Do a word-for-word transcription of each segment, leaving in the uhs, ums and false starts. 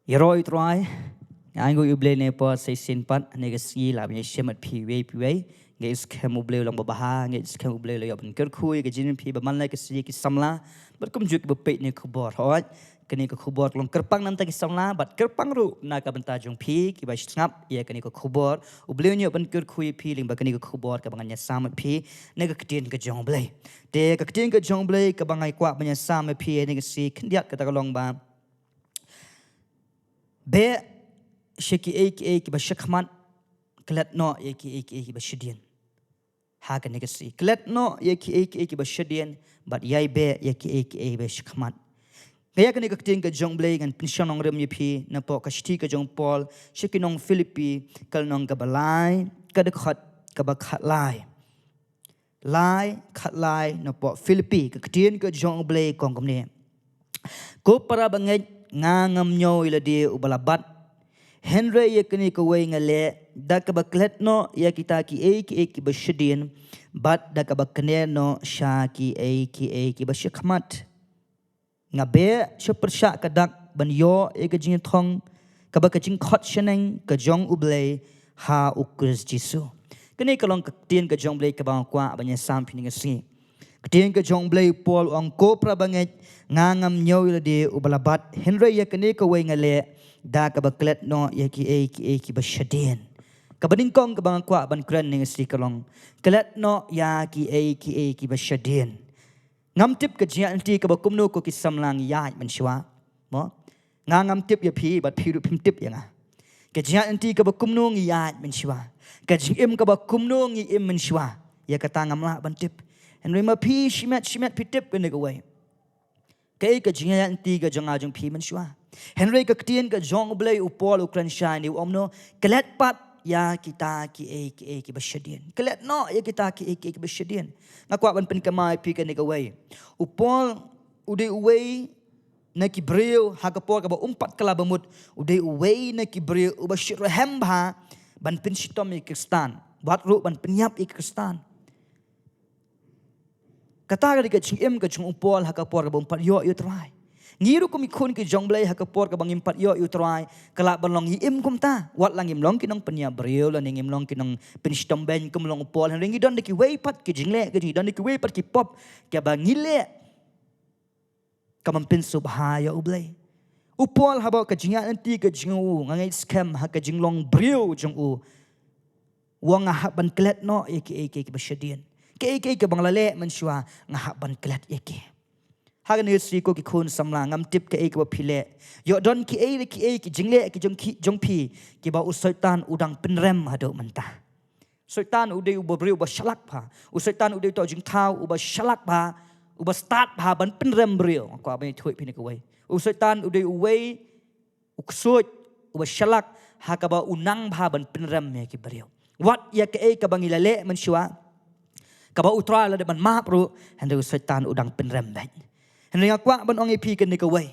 Ïaroh ïa u Trai. Nga ainguh ïa u Blei ne por sa shisien pat, ne ka sngi la ban ïashem bad phi wei pa wei. Nga ngeit skhem u Blei u long babha, nga ngeit skhem u Blei u la ïoh ban kyrkhu ïa ka jingim phi ba man la ka sngi ki samla. Bad kumjuh kiba peit ïa kane ka khubor. Hooid, kane ka khubor ka long kyrpang na ka bynta ki samla, bad kyrpang ruh na ka bynta jong phi kiba sngap ïa kane ka khubor. U Blei un ïoh ban kyrkhu ïa phi lyngba kane ka khubor kaba ngan ïasam bad phi na ka ktien ka jong u Blei. Te ka ktien ka jong u Blei kaba nga kwah ban ïasam bad phi ha kane ka sngi khyndiat kata ka long ba beh sha kiei kiei kiba shakhmat, klet noh ïa kiei kiei kiba shadien. Ha kane ka sngi, klet noh ïa kiei kiei kiba shadien, bad ïai beh ïa kiei kiei kiba shakhmat. Nga ïa kane ka ktien ka jong u Blei ngan pynshong nongrim ïa phi napoh ka shithi ka jong u Paul sha ki nong Philippi, ka lynnong kaba lai, ka dkhot kaba khatlai. Lai, khatlai, napoh Philippi, ka ktien ka jong u Blei ka ong kumne. Ko para bangeit, nga ngam ñiew ïa lade uba la bat. Hynrei ïa kane kawei nga leh, da kaba klet noh ïa kita kiei kiei kiba shadien, bad da kaba kner noh sha kiei kiei kiba shakhmat. Nga beh sha pyrshah ka dak ban ïoh ïa ka jingïathong kaba ka jingkhot shaneng ka jong u Blei ha u Khrist Jisu. Kane ka long ka ktien ka jong u Blei kaba nga kwah ban ïasam ha kane ka sngi. Ktien ka jong u Blei, u Paul u ong, ko para bangeit, nga ngam ñiew ïa lade uba la bat, hynrei ïa kane kawei nga leh, da kaba klet noh ïa kiei kiei kiba shadien. Kaba nyngkong kaba nga kwah ban kren ha kane ka sngi ka long, klet noh ïa kiei kiei kiba shadien. Ngam tip ka jingïaid lynti kaba kumno ko ki samla ngi ïaid mynshuwa. Mo? Nga ngam tip ïa phi, bad phi ruh phim tip ïa nga. Ka jingïaid lynti kaba kumno ngi ïaid mynshuwa. Ka jingim kaba kumno ngi im mynshuwa. Ïa kata ngam lah ban tip. Hynrei ma phi shimet shimet phi tip ïa kane kawei. Kaei ka jingïaid lynti ka jong nga jong phi mynshuwa. Hynrei ka ktien ka jong u Blei, u Paul u kren shai ne u ong kumno, klet pat ïa kita kiei kiei kiba shadien. Klet noh ïa kita kiei kiei kiba shadien. Nga kwah ban pynkynmaw ïa phi kane kawei. U Paul u dei uwei na ki briew ha ka por kaba um pat kylla bamut, u dei uwei na ki briew uba shitrhem bha ban pynshitom ïa ki Khristan. Wat ruh ban pynïap ïa ki Khristan. Kata ka dei ka jingim ka jong u Paul ha ka por kaba um pat ïoh ïa u Trai. Ngi ruh kum ki khun ki jong u Blei ha ka por kaba ngim pat ïoh ïa u Trai, ka lah ban long ngi im kumta. Wat la ngim long ki nongpynïap briew lane ngim long ki nongpynshitom beiñ kum long u Paul. Hynrei ngi don da kiwei pat ki jingleh, ngi don da kiwei pat ki pop kiba ngi leh. Ka bym pynsngewbha ïa u Blei. U Paul haba ka jingïaid lynti ka jong u, nga ngeit skhem ha ka jinglong briew jong u, u ong nga hap ban klet noh ïa kiei kiei kiba shadien. Kiei kiei kiba nga la leh mynshuwa nga hap ban klet ïa ki. Ha kane ka sngi ko ki khun samla, ngam tip kaei kaba phi leh. Ïoh don kiei re kiei ki jingleh ki jong ki, jong phi, kiba u Soitan u dang pynrem haduh mynta. Soitan u dei uba briew uba shalak bha. U Soitan u dei uto u jingthaw uba shalak bha, uba stad bha ban pynrem briew. Nga kwah ban ïathuh ïa phi kane kawei. U Soitan u dei uwei u ksuid uba shalak ha kaba u nang bha ban pynrem ïa ki briew. Wat ïa kaei kaba ngi la leh mynshuwa, kaba u Trai u la dep ban map ruh, hynrei u Soitan u dang pynrem beit. Hynrei nga kwah ban ong ïa phi kane kawei.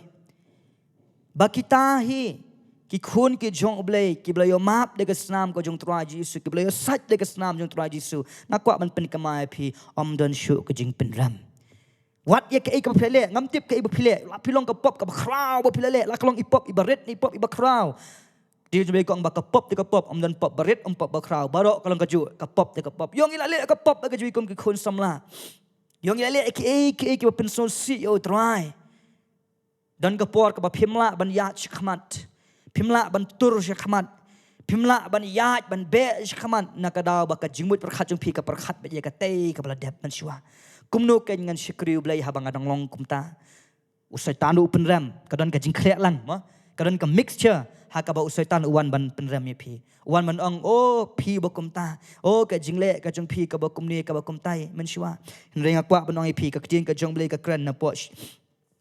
Ba kita hi ki khun ki jong u Blei, kiba la ïoh map da ka snam ka jong u Trai Jisu, kiba la ïoh sait da ka snam jong u Trai Jisu. Nga kwah ban pynkynmaw ïa phi, ym don shuh ka jingpynrem. Wat ïa kaei kaba phi la leh, ngam tip kaei ba phi leh, la phi long ka pop kaba khraw ba phi la leh, la ka long i pop iba rit ne i pop iba khraw. Ktien jong u Blei ka ong ba ka pop te ka pop, ym don pop ba rit, ym pop ba khraw, baroh ka long kajuh, ka pop te ka pop. Ïoh ngi la leh ka pop ba kajuh kum ki khun samla. Ïoh ngi la leh kiei kiei kiba pynsngewsih ïa u Trai. Don ka por kaba phim lah ban ïaid shakhmat. Phim lah ban tur shakhmat. Phim lah ban ïaid ban beh shakhmat na ka daw ba ka jingmut pyrkhat jong phi ka pyrkhat beit ïa katei kaba la dep mynshuwa. Kumno kein ngan shakri U Blei haba nga dang long kumta. U Soitan u pynrem, ka don ka jingkhleh lang, mo? Ka don ka mixture ha kaba u Soitan u wan ban pynrem ïa phi. U wan ban ong, oh, phi ba kumta. Oh, ka jingleh ka jong phi kaba kumne kaba kumtai mynshuwa. Hynrei nga kwah ban ong ïa phi, ka ktien ka jong U Blei ka kren napoh sh-,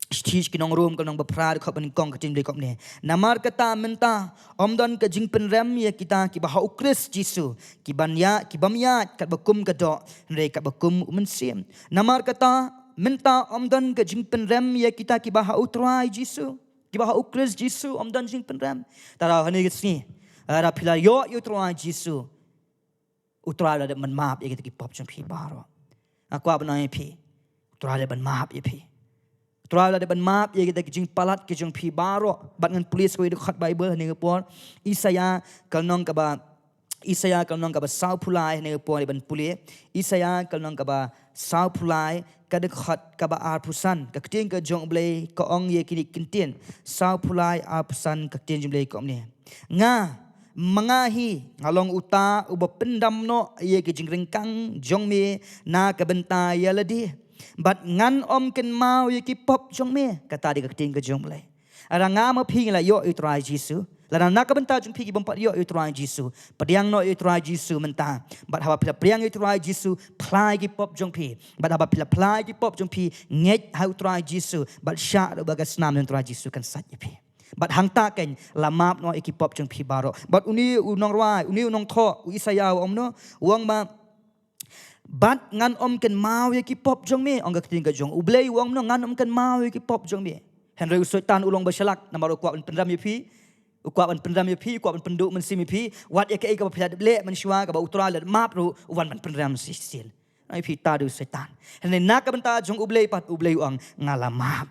shithi sha ki nong Rom ka lynnong ba phra, dkhot ba nyngkong, ka ktien U Blei ka ong kumne. Namar kata mynta ym don ka jingpynrem ïa kita kiba ha U Khrist Jisu, kiban ïa, kibym ïaid katba kum ka doh, hynrei katba kum U Mynsiem. Namar kata mynta ym don ka jingpynrem ïa kita kiba ha U Trai Jisu, kiba ha U Khrist Jisu ym don jingpynrem. Te ha kane ka sngi, lada phi la ïoh ïa U Trai Jisu, U Trai u la dep ban map ïa kita ki pop jong phi baroh. Nga kwah ban ong ïa phi, U Trai u la dep ban map ïa phi. U Trai la dep ban map ïa kita ki jingpalat ki jong phi baroh. Bad ngan pule sa kawei dkhot Bible ha kane ka por. Isaïah ka lynnong kaba Isaïah ka lynnong kaba sawphew lai ha kane ka por, ban pule. Isaïah ka lynnong kaba sawphew lai ka dkhot kaba arphew san. Ka ktien ka jong U Blei ka ong ïa kine ki ktien. Sawphew lai arphew san, ka ktien jong U Blei ka ong kumne: Nga, ma nga hi, nga long uta uba pyndam noh ïa ki jingryngkang jong me na ka bynta ïa lade. Bad ngan ym kynmaw ïa ki pop jong me. Kata dei ka ktien ka jong U Blei. Lada nga ma phi ngi la ïoh ïa u Trai Jisu, lada na ka bynta jong phi ki bym pat ïoh ïa u Trai Jisu, pdiang noh ïa u Trai Jisu mynta. Bad haba phi la pdiang ïa u Trai Jisu, phla ïa ki pop jong phi. Bad haba phi la phla ïa ki pop jong phi, ngeit ha u Trai Jisu, bad shah ruh ba ka snam jong u Trai Jisu kan sait ïa phi. Bad hangta kan la map noh ïa ki pop jong phi baroh. Bad une u nongrwai, une u nongthoh, u Isaïah u ong noh, u ong ba, bad ngan ym kynmaw ïa ki pop jong me, ong ka ktien ka jong U Blei, u ong noh, ngan ym kynmaw ïa ki pop jong me. Hynrei u Soitan u long ba shalak, namar u kwah ban pynrem ïa phi, u kwah ban pynrem ïa phi, u kwah ban pynduh mynsiem ïa phi. Wat ïa kaei kaba phi la dep leh mynshuwa, kaba u Trai la map ruh, u wan ban pynrem shisien. Nai phi ta dei u Soitan. Hynrei na ka bynta jong U Blei pat, U Blei u ong, nga la map.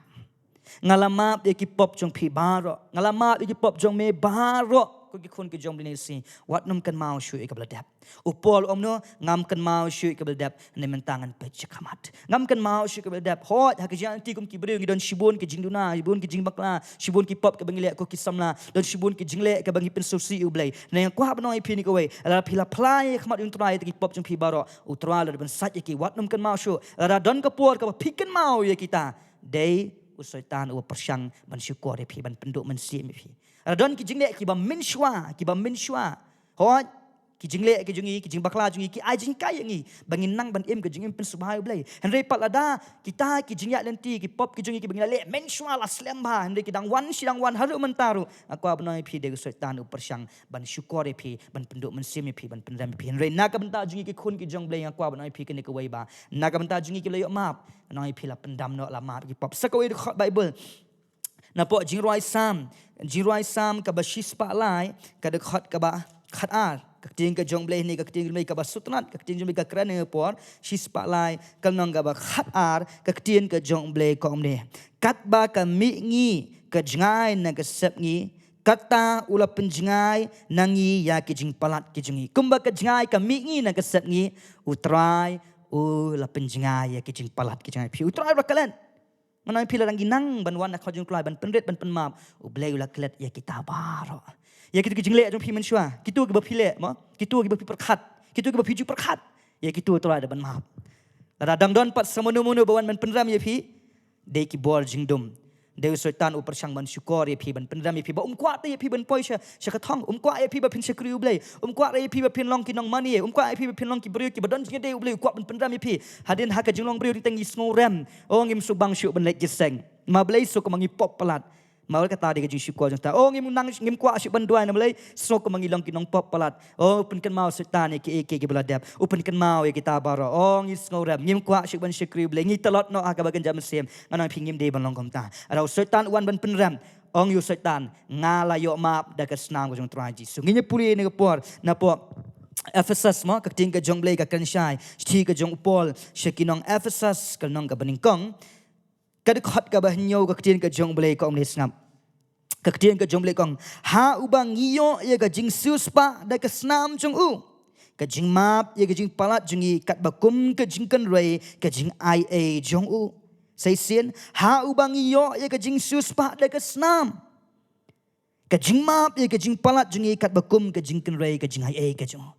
Nga la map ïa ki pop jong phi baroh. Nga la map ïa ki pop jong me baroh. Ko ki khun ki jong U Blei, ngi sngew, wat nym kynmaw shuh ïa kaba la dep. U Paul u ong noh, ngam kynmaw shuh ïa kaba la dep, ne mynta ngan peit shakhmat. Ngam kynmaw shuh ïa kaba la dep. Hooid, ha ka jingïaid lynti kum ki briew ngi don shibun ki jingduna, shibun ki jingbakla, shibun ki pop kaba ngi leh ko ki samla, don shibun ki jingleh kaba ngi pynsngewsih ïa U Blei. Ne nga kwah ban ong ïa phi kane kawei, lada phi la phla ïa khmat U Trai ïa ki pop jong phi baroh, U Trai la dep ban sait ïa ki, wat nym kynmaw shuh. Lada don ka por kaba phi kynmaw ïa kita, dei u Soitan uba pyrshang ban shukor ïa phi, ban pynduh mynsiem ïa phi. Lada don ki jingleh kiba mynshuwa, kiba mynshuwa. Hooid, ki jingleh ki jong ngi, ki jingbakla jong ngi, ki ai jinghikai ïa ngi ba ngin nang ban im ka jingim pynsngewbha ïa U Blei. Hynrei pat lada kita ki jingïaid lynti, ki pop ki jong ngi kiba ngi la leh mynshuwa la slem bha, hynrei ki dang wan shi dang wan haduh mynta ruh, nga kwah ban ong ïa phi, dei u Soitan u pyrshang ban shukor ïa phi, ban pynduh mynsiem ïa phi, ban pynrem ïa phi. Hynrei na ka bynta jong ngi ki khun ki jong U Blei, nga kwah ban ong ïa phi kane kawei ba, na ka bynta jong ngi kiba la ïoh map, nga ong ïa phi, la pyndam noh, la map ki pop. Sa kawei dkhot Bible, napoh Jingrwai Salm, Jingrwai Salm kaba shispah lai, ka dkhot kaba khatar. Ka ktien ka jong U Blei ne, ka ktien ka jong U Blei kaba sngewtynnat, ka ktien jong U Blei ka kren ha kane ka por, shispah lai, ka lynnong kaba khatar, ka ktien ka jong U Blei ka ong kumne: Katba ka mihngi ka jngai na ka sepngi, kata u la pynjngai na ngi ïa ki jingpalat ki jong ngi. Kumba ka jngai ka mihngi na ka sepngi, U Trai u la pynjngai ïa ki jingpalat ki jong ngi. Phi, U Trai u la klet. Nga ong ïa phi, lada ngi nang ban wan ha ka jong U Trai ban pynrit ban pynmap, U Blei u la klet ïa kita baroh. Ïa kito ki jingleh jong phi mynshuwa, kito kiba phi leh mo, kito kiba phi pyrkhat, kito kiba phi ju pyrkhat, ïa kito U Trai u dei ban map. Lada dang don pat sa mano mano ba wan ban pynrem ïa phi, dei ki bor jingdum. Dei u Soitan u pyrshang ban shukor ïa phi, ban pynrem ïa phi, ba um kwah te ïa phi ban poi sha, sha ka thong. Um kwah ïa phi ba phin shakri U Blei. Um kwah ïa phi ba phin long ki nongmane. Um kwah ïa phi ba phin long ki briew kiba don jingïadei U Blei. U kwah ban pynrem ïa phi. Hadien ha ka jinglong briew te ngi sngewrem. O, ngim sngewbang shuh ban leit jingïaseng. Ma Blei, sngewbha ma ngi pop palat. Ma kata dei ka jingshukor jong ta. O, ngim nang, ngim kwah shuh ban duwai na Blei, sngewbha ma ngi long ki nongpop palat. O, u pynkynmaw u Soitan ïa kiei kiei kiba la dep. U pynkynmaw ïa kita baroh. O, ngi sngewrem, ngim kwah shuh ban shakri U Blei. Ngi tlot noh ha kaba kynja mynsiem. Nga ong ïa phi, ngim dei ban long kumta. Lada u Soitan u wan ban pynrem, ong ïa u Soitan, nga la ïoh map da ka snam ka jong U Trai Jisu. Ngin ïa pule ha kane ka por napoh Ephesus mo, ka ktien ka jong U Blei ka kren shai, shithi ka jong u Paul sha ki nong Ephesus, ka lynnong kaba nyngkong, ka dkhot kaba hynñiew, ka ktien ka jong U Blei ka ong kumne, sngap. Ka ktien ka jong U Blei ka ong, ha uba ngi ïoh ïa ka jingsiewspah da ka snam jong u, ka jingmap ïa ka jingpalat jong ngi, katba kum ka jingkynrei ka jingaiei jong u. Sa shisien, ha uba ngi ïoh ïa ka jingsiewspah da ka snam, ka jingmap ïa ka jingpalat jong ngi, katba kum ka jingkynrei ka jingaiei ka jong u.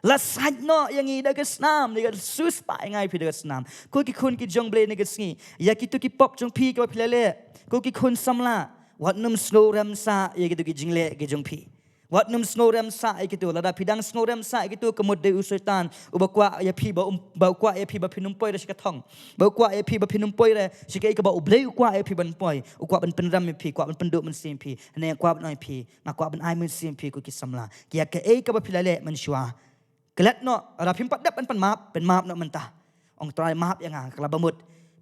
La sait noh ïa ngi da ka snam, da ka siewspah ïa ngi, phi, da ka snam. Ko ki khun ki jong U Blei, ha kane ka sngi, ïa kito ki pop jong phi kiba phi la leh, ko ki khun samla, wat nym sngewrem sah ïa kito ki jingleh ki jong phi. Wat nym sngewrem sah ïa kito. Lada phi dang sngewrem sah ïa kito, ka mut dei u Soitan uba kwah ïa phi ba um, ba u kwah ïa phi ba phin ym poi re sha ka thong. Ba u kwah ïa phi ba phin ym poi re sha kaei kaba U Blei u kwah ïa phi ban poi. U kwah ban pynrem ïa phi, kwah ban pynduh mynsiem ïa phi. Hynrei nga kwah ban ong ïa phi, nga kwah ban ai mynsiem ïa phi, ko ki samla, ïa kaei kaba phi la leh mynshuwa, klet noh. Lada phim pat dep ban pynmap, pynmap noh mynta. Ong, Trai, map ïa nga, nga la bamut.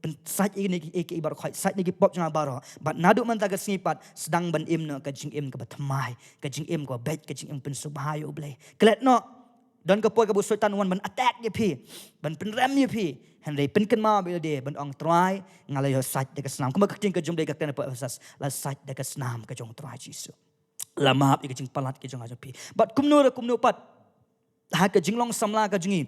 Pynsait ïa kine ki, ïa ki baroh, sait ïa ki pop jong nga baroh. Bad naduh mynta ka sngi pat, sdang ban im noh ka jingim kaba thymmai, ka jingim kaba beit, ka jingim pynsngewbha ïa U Blei. Klet noh. Don ka por kaba u Soitan un wan ban attack ïa phi, ban pynrem ïa phi. Hynrei pynkynmaw beit lade ban ong Trai, nga la ïoh sait da ka snam. Kumba ka ktien ka jong U Blei ka kren ha Ephesus, la sait da ka snam ka jong Trai Jisu. La map ïa ka jingpalat ka jong nga jong phi. Bad kumno re kumno pat, ha ka jinglong samla ka jong ngi,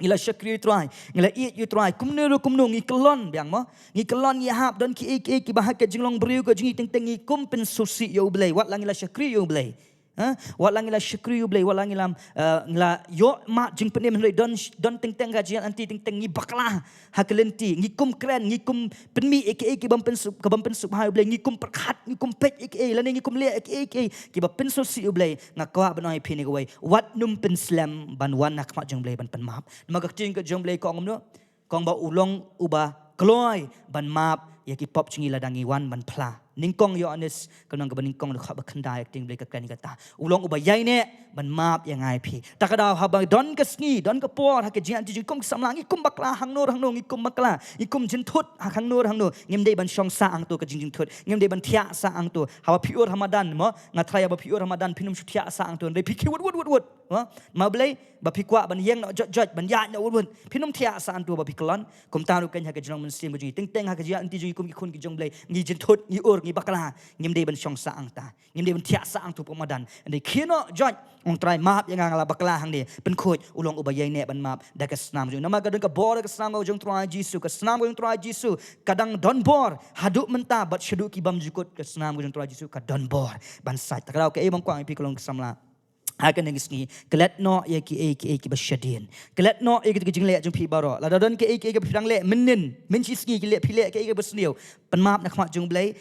ngi la shakri ïa u Trai, ngi la ïeit ïa u Trai, kumno re kumno ngi kyllon biang mo. Ngi kyllon, ngi hap, don kiei kiei kiba ha ka jinglong briew ka jong ngi teng teng ngi kum pynsngewsih ïa U Blei, wat la ngi la shakri ïa U Blei. Ha? Wat la ngi la shakri ïa U Blei, wat la ngi la, eh, ngi la ïoh mad jingpynim, hynrei don, don teng teng ka jingïaid lynti teng teng ngi bakla ha ka lynti, ngi kum kren, ngi kum pynmih ïa kiei kiba ym pynsuk, kaba ym pynsuk bha ïa U Blei, ngi kum pyrkhat, ngi kum peit ïa kiei, lane ngi kum leh ïa kiei kiei kiba pynsngewsih ïa U Blei. Nga kwah ban ong ïa phi kane kawei, wat nym pynslem ban wan ha khmat jong U Blei ban pynmap. Namar ka ktien ka jong U Blei ka ong kumno? Ka ong ba u long uba kloi ban map ïa ki pop jong ngi lada ngi wan ban phla. Nyngkong Ïoannis ka lynnong kaba nyngkong, dkhot ba khyndai, ka ktien U Blei ka kren kata: U long uba ïaineh ban map ïa nga ïa phi. Ta ka daw haba don ka sngi, don ka por ha ka jingïaid lynti jong ngi kum ki samla, ngi kum bakla hangno hangno, ngi kum bakla, ngi kum jynthut ha hangno hangno, ngim dei ban shong sah hangto ka jingjynthut, ngim dei ban thiah sah hangto. Haba phi ur ha madan mo, nga tharai haba phi ur ha madan phin ym shu thiah sah hangto, hynrei phi khie wut wut wut wut. Ha? Namar balei? Ba phi kwah ban ïeng noh jot jot, ban ïaid noh wut wut. Phin ym thiah sah hangto ba phi kyllon. Kumta ruh keiñ ha ka jinglong mynsiem ka jong ngi, teng teng ha ka jingïaid lynti jong ngi kum ki khun ki jong U Blei, ngi jynthut, ngi ur, ngi bakla. Ngim dei ban shong sah hangta, ngim dei ban thiah sah hangto hapoh madan. Hynrei khie noh jot, ong Trai map ïa nga, nga la bakla hangne. Pynkhuid, u long uba ïaineh ban map da ka snam jong, namar ka don ka bor da ka snam ka jong Trai Jisu. Ka snam ka jong Trai Jisu ka dang don bor haduh mynta bad shaduh ki bymjukut. Ka snam ka jong Trai Jisu ka don bor ban sait. Ta ka daw kaei ba nga kwah ong ïa phi ka long ka samla, ha kane ka sngi, klet noh ïa kiei kiei kiba shadien. Klet noh ïa ki, ki jingleh jong phi baroh. Lada don kiei kiei kiba phi dang leh mynnin, mynshisngi ki leh, phi leh kiei kiba sniew, pynmap na khmat jong U Blei.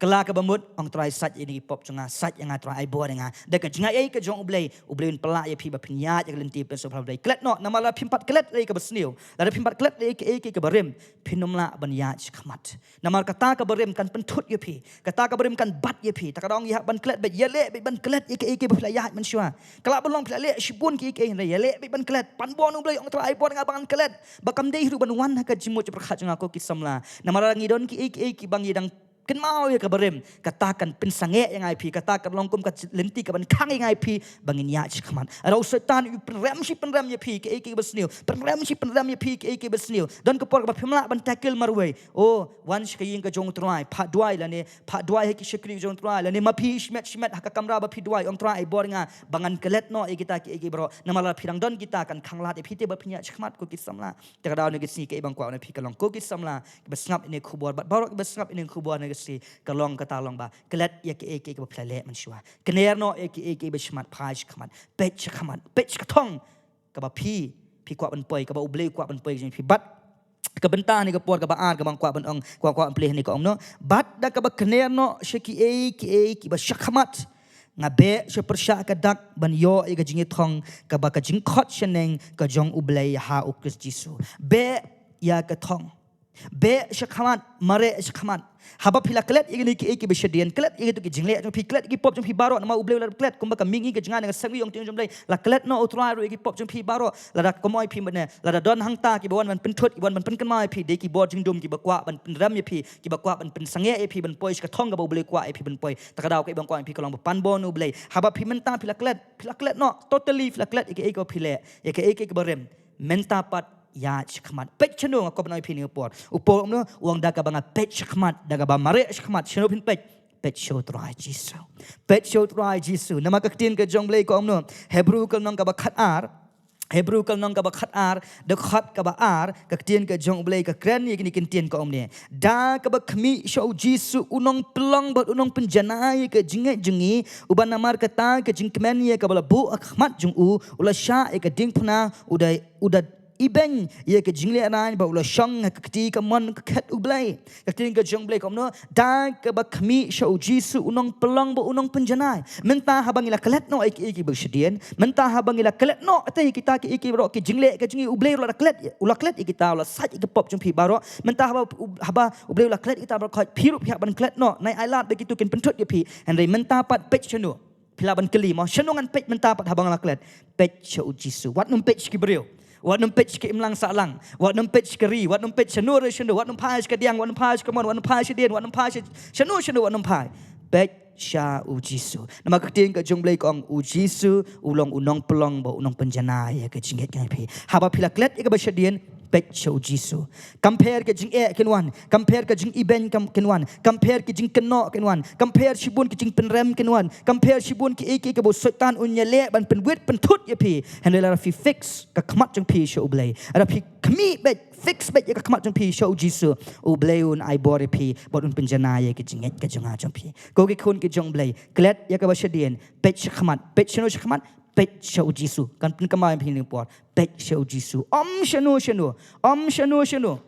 Kylla kaba mut, ong Trai, sait ïa kine ki pop jong nga, sait ïa nga Trai, ai bor ïa nga. Da ka jingaiei ka jong U Blei, U Blei un pyllait ïa phi ba phin ïaid ïa ka lynti pynsngewbha U Blei. Klet noh, namar lada phim pat klet ïa kaba sniew, lada phim pat klet ïa kiei kiei kiba rim, phin ym lah ban ïaid shakhmat. Namar kata kaba rim kan pynthut ïa phi. Kata kaba rim kan bat ïa phi. Ta ka daw ngi hap ban klet beit, ïaleh beit ban klet ïa kiei kiei ba phi la ïaid mynshuwa. Ka lah ban long phi la leh shibun kiei kiei, hynrei ïaleh beit ban klet. Pan bor na U Blei, ong Trai, ai bor ïa nga ba ngan klet, ba kam dei ruh ban wan ha ka jingmut jingpyrkhat jong nga, ko ki samla. Namar lada ngi don kiei kiei kiba ngi dang kynmaw ïa kaba rim, kata kan pynsangeh ïa nga ïa phi, kata kan long kum ka lynti kaban khang ïa nga ïa phi ba ngin ïaid shakhmat. Lada u Soitan u pynrem shi pynrem ïa phi kiei kiei kiba sniew, pynrem shi pynrem ïa phi kiei kiei kiba sniew, don ka por kaba phim lah ban tackle marwei. O, wan sha ka ïing ka jong U Trai, phah duwai, lane phah duwai ha ki shakri jong U Trai, lane ma phi shimet shimet ha ka kamra ba phi duwai, ong Trai, ai bor ïa nga ba ngan klet noh ïa kita kiei kiei baroh. Namar lada phi dang don kita, kan khanglad ïa phi te ba phin ïaid shakhmat, ko ki samla. Ta ka daw kane ka sngi kaei ba nga kwah ong ïa phi ka long, ko ki samla, kiba sngap ïa kane ka khubor bad baroh kiba sngap ïa kane ka khubor kane ka sngi, ka long kata long ba klet ïa kiei kiei kiba phi la leh mynshuwa. Kner noh ïa kiei kiei kiba shakhmat, phai shakhmat, peit shakhmat, peit sha ka thong kaba phi, phi kwah ban poi, kaba U Blei u kwah ban poi ka jong phi. Bad ka bynta ne ka por kaba ar kaba nga kwah ban ong, kwah, kwah ban plie hangne ka ong kumno: Bad da kaba kner noh sha kiei kiei kiba shakhmat, nga beh sha pyrshah ka dak ban ïoh ïa ka jingïathong kaba ka jingkhot shaneng ka jong U Blei ha U Khrist Jisu. Beh ïa ka thong. Beh shakhmat, mareh shakhmat. Haba phi la klet ïa kine kiei kiei kiba shadien, klet ïa kito ki jingleh jong phi, klet ïa ki pop jong phi baroh, namar U Blei u la klet. Kumba ka mihngi ka jngai na ka seng ïong ting jong U Blei, la klet noh U Trai ruh ïa ki pop jong phi baroh. Lada kumoi phi mynne, lada don hangta kiba wan ban pynthut, kiba wan ban pynkynmaw ïa phi, dei ki bor jingdum kiba kwah ban pynrem ïa phi, kiba kwah ban pynsangeh ïa phi ban poi sha ka thong kaba U Blei u kwah ïa phi ban poi. Ta ka daw kaei ba nga kwah ong ïa phi ka long ba pan bor na U Blei. Haba phi mynta phi la klet, phi la klet noh totally, phi la klet ïa kiei kiei kiba phi leh, ïa kiei kiei kiba rim, mynta pat ïaid shakhmat. Peit shano, nga kwah ban ong ïa phi kane ka por. U Paul u ong kumno? U ong da kaba nga peit shakhmat, da kaba mareh shakhmat, shano phin peit? Peit sha U Trai Jisu. Peit sha U Trai Jisu. Namar ka ktien ka jong U Blei ka ong kumno? Hebru ka lynnong kaba khatar, Hebru ka lynnong kaba khatar, dkhot kaba ar, ka ktien ka jong U Blei ka kren ïa kine ki ktien, ka ong kumne: Da kaba khmih sha U Jisu u nongpynlong bad u nongpynjanai ïa ka jingngeit jong ngi, uba namar kata ka jingkmen ïa kaba la buh ha khmat jong u, u la shah ïa ka diengphna, u da, u da ibeiñ ïa ka jinglehrain bad u la shong ha ka kti kamon ka khet U Blei. Ka ktien ka jong U Blei ka ong kumno? Da kaba khmih sha U Jisu u nongpynlong bad u nongpynjanai. Mynta haba ngi la klet noh ïa kiei kiei kiba shadien, mynta haba ngi la klet noh ïa kita kiei kiei baroh, ki jingleh ka jong ngi, U Blei ruh u la klet, u la klet ïa kita, u la sait ïa ki pop jong phi baroh. Mynta haba, haba U Blei u la klet ïa kita baroh, phi ruh phi hap ban klet noh. Nai ai lad ba kito kin pynthut ïa phi. Hynrei mynta pat peit shano. Phi lah ban kylli mo, shano ngan peit mynta pat haba nga la klet? Peit sha U Jisu. Wat nym peit sha ki briew. Wat nym peit sha ki imlang sahlang. Wat nym peit sha ka ri. Wat nym peit shano re shano. Wat nym phai sha ka diang. Wat nym phai sha ka mon. Wat nym phai sha dien. Wat nym phai sha, shano shano. Wat nym phai. Peit sha u Jisu. Namar ka ktien ka jong u Blei ka ong u Jisu u long u nongpynlong bad u nongpynjanai ïa ka jingngeit ka jong phi. Haba phi la klet ïa kaba shadien, peit sha u Jisu. Kam pher ka jingeh kin wan, kam pher ka jingibeiñ kam kin wan, kam pher ka jingkynnoh kin wan, kam pher shibun ka jingpynrem kin wan, kam pher shibun kiei kiei kaba u Soitan un ïaleh ban pynwit pynthut ïa phi. Hynrei lada phi fix ka khmat jong phi sha u Blei, lada phi khmih beit, fix beit ïa ka khmat jong phi sha u Jisu, u Blei un ai bor ïa phi bad un pynjanai ïa ka jingngeit ka jong nga jong phi. Ko ki khun ki jong u Blei, klet ïa kaba shadien, peit sha khmat, peit shano sha khmat, peit sha u Jisu. Kan pynkynmaw ïa phi ïa kane ka por, peit sha u Jisu. Ym shano shano, ym shano shano.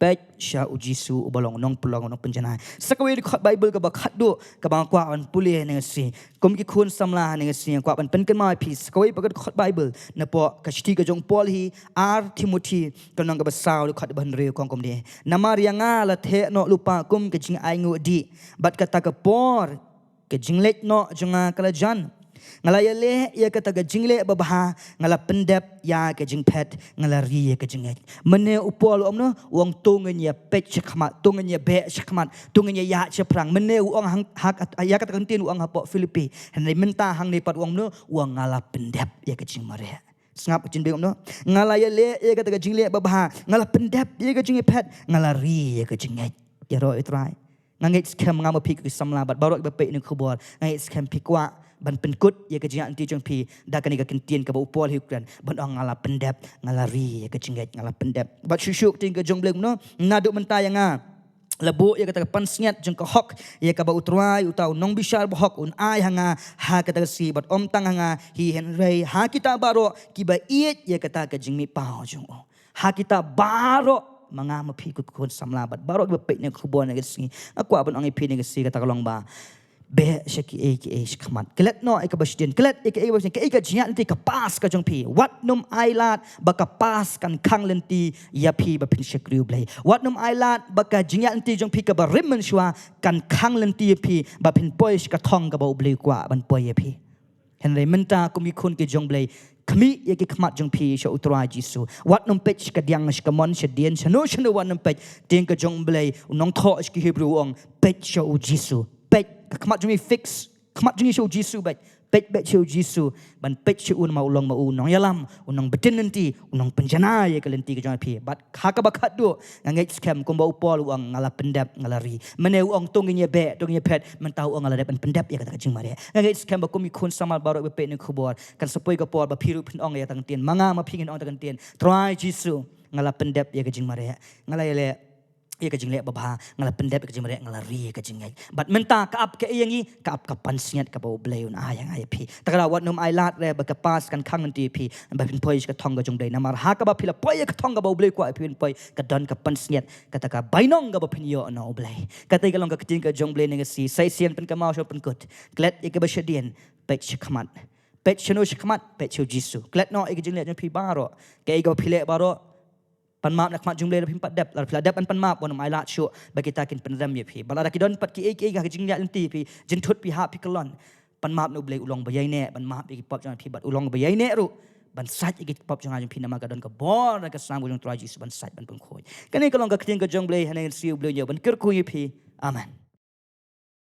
Peit sha u Jisu uba long nongpynlong nongpynjanai. Sa kawei ka dkhot Baibl kaba khatduh kaba nga kwah ban pule ha kane ka sngi. Kum ki khun samla ha kane ka sngi nga kwah ban pynkynmaw ïa phi sa kawei pat ka dkhot Baibl napoh ka shithi ka jong u Paul hi, ar Timothi, ka lynnong kaba saw, dkhot ba hynriew, ka ong kumne: Namar ïa nga la theh noh lypa kum ka jingainguh dih bad kata ka por ka jingleit noh jong nga ka la jan. Nga la ïaleh ïa kata ka jingleh babha, nga la pyndep ïa ka jingphet, nga la ri ïa ka jingngeit. Mynne u Paul u ong kumno? U ong to ngin ïa peit sha khmat, to ngin ïa beh sha khmat, to ngin ïa ïaid shaphrang. Mynne u ong hang, ha, ïa kata ka ktien u ong hapoh Philippi. Hynrei mynta hangne pat u ong kumno? U ong nga la pyndep ïa ka jingmareh. Sngap ka jingbiang kumno? Nga la ïaleh ïa kata ka jingleh babha, nga la pyndep ïa ka jingphet, nga la ri ïa ka jingngeit. Ïaroh ïa u Trai. Nga ngeit skhem nga ma phi ki samla bad baroh kiba peit ïa kane ka khubor, nga ngeit skhem phi kwah ban pynkut ïa ka jingïaid lynti jong phi da kane ka ktien kaba u Paul hi u kren, ban ong nga la pyndep, nga la ri ïa ka jingngeit, nga la pyndep. Bad shuh shuh ka ktien ka jong u Blei kumno? Naduh mynta ïa nga la buh ïa kata ka pansngiat jong ka hok, ïa kaba u Trai uta u nongbishar bahok un ai ha nga ha kata ka sngi, bad ym tang ha nga hi hynrei ha kita baroh kiba ïeit ïa kata ka jingmihpaw jong u. Ha kita baroh, ma nga ma phi ki khun samla bad baroh kiba peit ïa kane ka khubor ha kane ka sngi, nga kwah ban ong ïa phi ha kane ka sngi, kata ka long ba beh sha kiei kiei sha khmat. Klet noh ïa kaba shadien, klet ïa kiei kaba shadien, kaei ka jingïaid lynti ka past ka jong phi. Wat nym ailad ba ka past kan khang lynti ïa phi ba phin shakri u Blei. Wat nym ailad ba ka jingïaid lynti jong phi kaba rim mynshuwa kan khang lynti ïa phi ba phin poi sha ka thong kaba u Blei u kwah ban poi ïa phi. Hynrei mynta kum ki khun ki jong u Blei, khmih ïa ki khmat jong phi sha u Trai Jisu. Wat nym peit sha ka diang, sha ka mon, sha dien, shano shano wat nym peit. Ktien ka jong u Blei, u nongthoh sha ki Hebru u ong, peit sha u Jisu. Peit, ka khmat jong ngi fix, khmat jong ngi sha u Jisu beit. Peit beit sha u Jisu, ban peit sha u namar u long ma u nongïalam, u nongbtin lynti, u nongpynjanai ïa ka lynti ka jong phi. Bad ha kaba khatduh, nga ngeit skhem kumba u Paul u ong nga la pyndep, nga la ri. Mynne u ong to ngin ïa beh, to ngin ïa phet, mynta u ong nga la dep ban pyndep ïa kata ka jingmareh. Nga ngeit skhem ba kum ki khun samla baroh ba peit ïa kane ka khubor, kan sa poi ka por ba phi ruh phin ong ïa kata ka ktien, ma nga ma phi ngin ong kata ka ktien, Trai Jisu, nga la pyndep ïa ka jingmareh, nga la ïaleh ïa ka jingleh babha, nga la pyndep ïa ka jingmareh, nga la ri ïa ka jingngeit. Bad mynta ka ap kaei ïa ngi? Ka ap ka pansngiat kaba u Blei un ai ïa nga ïa phi. Te kata wat nym ailad re ba ka past kan khang lynti ïa phi ba phin poi sha ka thong ka jong u Blei. Namar ha kaba phi la poi ïa ka thong kaba u Blei u kwah ïa phi ban poi, ka don ka pansngiat, kata ka bainong kaba phin ïoh na u Blei. Kata ka long ka ktien ka jong u Blei ha kane ka sngi. Sa shisien pynkynmaw sha pynkut. Klet ïa kaba shadien, peit sha khmat. Peit shano sha khmat? Peit sha u Jisu. Klet noh ïa ka jingleh jong phi baroh. Kaei kaba phi leh baroh, pan map na khmat jong u Blei lada phim pat dep. Lada phi la dep ban pan map, wat nym ailad shuh ba kita kin pynrem ïa phi. Bad lada ki don pat kiei kiei ha ka jingïaid lynti phi, jynthut phi, hap phi kyllon, pan map na u Blei, u long ba ïaineh ban map ïa ki pop jong phi bad u long ba ïaineh ruh ban sait ïa ki pop jong nga jong phi, namar ka don ka bor na ka snam ka jong u Trai Jisu ban sait ban pynkhuid. Kane ka long ka ktien ka jong u Blei ha kane ka sngi, u Blei un ïa ban kyrkhu ïa phi. Amen.